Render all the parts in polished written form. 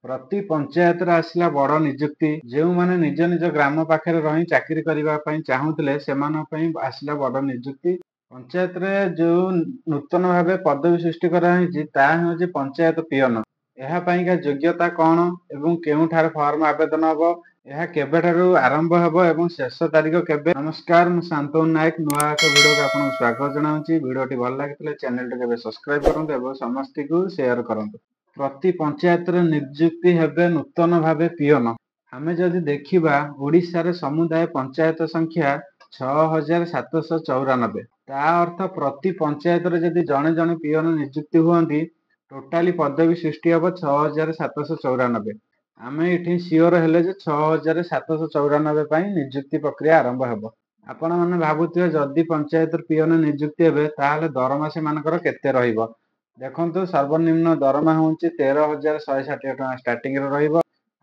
ପ୍ରତି ପଞ୍ଚାୟତରେ ଆସିଲା ବଡ଼ ନିଯୁକ୍ତି। ଯେଉଁମାନେ ନିଜ ନିଜ ଗ୍ରାମ ପାଖରେ ରହି ଚାକିରି କରିବା ପାଇଁ ଚାହୁଁଥିଲେ, ସେମାନଙ୍କ ପାଇଁ ଆସିଲା ବଡ଼ ନିଯୁକ୍ତି। ପଞ୍ଚାୟତରେ ଯେଉଁ ନୂତନ ଭାବେ ପଦବୀ ସୃଷ୍ଟି କରାଯାଇଛି, ତାହା ହେଉଛି ପଞ୍ଚାୟତ ପିଅନ। ଏହା ପାଇଁକା ଯୋଗ୍ୟତା କଣ ଏବଂ କେଉଁଠାରେ ଫର୍ମ ଆବେଦନ ହେବ, ଏହା କେବେଠାରୁ ଆରମ୍ଭ ହେବ ଏବଂ ଶେଷ ତାରିଖ କେବେ? ନମସ୍କାର, ମୁଁ ଶାନ୍ତନୁ ନାୟକ, ନୂଆ ଏକ ଭିଡ଼ିଓକୁ ଆପଣଙ୍କୁ ସ୍ୱାଗତ ଜଣାଉଛି। ଭିଡ଼ିଓଟି ଭଲ ଲାଗିଥିଲେ ଚ୍ୟାନେଲଟିକୁ ଏବେ ସବସ୍କ୍ରାଇବ କରନ୍ତୁ ଏବଂ ସମସ୍ତଙ୍କୁ ସେୟାର କରନ୍ତୁ। ପ୍ରତି ପଞ୍ଚାୟତରେ ନିଯୁକ୍ତି ହେବେ ନୂତନ ଭାବେ ପିଅନ। ଆମେ ଯଦି ଦେଖିବା, ଓଡ଼ିଶାରେ ସମୁଦାୟ ପଞ୍ଚାୟତ ସଂଖ୍ୟା 6794। ତା ଅର୍ଥ ପ୍ରତି ପଞ୍ଚାୟତରେ ଯଦି ଜଣେ ଜଣେ ପିଅନ ନିଯୁକ୍ତି ହୁଅନ୍ତି, ଟୋଟାଲି ପଦବୀ ସୃଷ୍ଟି ହେବ 6794। ଆମେ ଏଠି ସିଓର ହେଲେ ଯେ 6794 ପାଇଁ ନିଯୁକ୍ତି ପ୍ରକ୍ରିୟା ଆରମ୍ଭ ହେବ। ଆପଣମାନେ ଭାବୁଥିବେ, ଯଦି ପଞ୍ଚାୟତର ପିଅନ ନିଯୁକ୍ତି ହେବେ, ତାହେଲେ ଦରମା ସେମାନଙ୍କର କେତେ ରହିବ? ଦେଖନ୍ତୁ, ସର୍ବନିମ୍ନ ଦରମା ହେଉଛି 13,160 ଟଙ୍କା ଷ୍ଟାର୍ଟିଂରେ ରହିବ।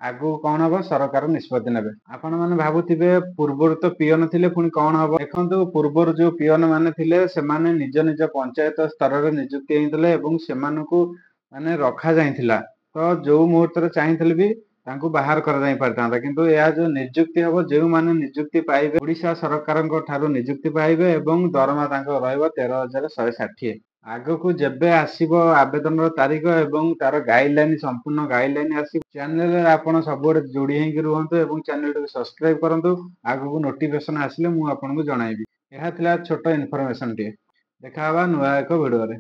ଆଗକୁ କଣ ହବ, ସରକାର ନିଷ୍ପତ୍ତି ନେବେ। ଆପଣମାନେ ଭାବୁଥିବେ, ପୂର୍ବରୁ ତ ପିଅନ ଥିଲେ, ପୁଣି କଣ ହବ? ଦେଖନ୍ତୁ, ପୂର୍ବରୁ ଯୋଉ ପିଅନ ମାନେ ଥିଲେ, ସେମାନେ ନିଜ ନିଜ ପଞ୍ଚାୟତ ସ୍ତରରେ ନିଯୁକ୍ତି ହେଇଥିଲେ ଏବଂ ସେମାନଙ୍କୁ ମାନେ ରଖାଯାଇଥିଲା। ତ ଯୋଉ ମୁହୂର୍ତ୍ତରେ ଚାହିଁଥିଲେ ବି ତାଙ୍କୁ ବାହାର କରାଯାଇ ପାରିଥାନ୍ତା। କିନ୍ତୁ ଏହା ଯୋଉ ନିଯୁକ୍ତି ହବ, ଯେଉଁମାନେ ନିଯୁକ୍ତି ପାଇବେ, ଓଡ଼ିଶା ସରକାରଙ୍କ ଠାରୁ ନିଯୁକ୍ତି ପାଇବେ ଏବଂ ଦରମା ତାଙ୍କର ରହିବ 13,160। ଆଗକୁ ଯେବେ ଆସିବ ଆବେଦନର ତାରିଖ ଏବଂ ତାର ଗାଇଡଲାଇନ, ସମ୍ପୂର୍ଣ୍ଣ ଗାଇଡଲାଇନ ଆସିବ, ଚ୍ୟାନେଲରେ ଆପଣ ସବୁଆଡେ ଯୋଡି ହେଇକି ରୁହନ୍ତୁ ଏବଂ ଚ୍ୟାନେଲଟିକୁ ସବସ୍କ୍ରାଇବ କରନ୍ତୁ। ଆଗକୁ ନୋଟିଫିକେସନ ଆସିଲେ ମୁଁ ଆପଣଙ୍କୁ ଜଣାଇବି। ଏହା ଥିଲା ଛୋଟ ଇନଫରମେସନ ଟିଏ। ଦେଖା ହବା ନୂଆ ଏକ ଭିଡିଓରେ।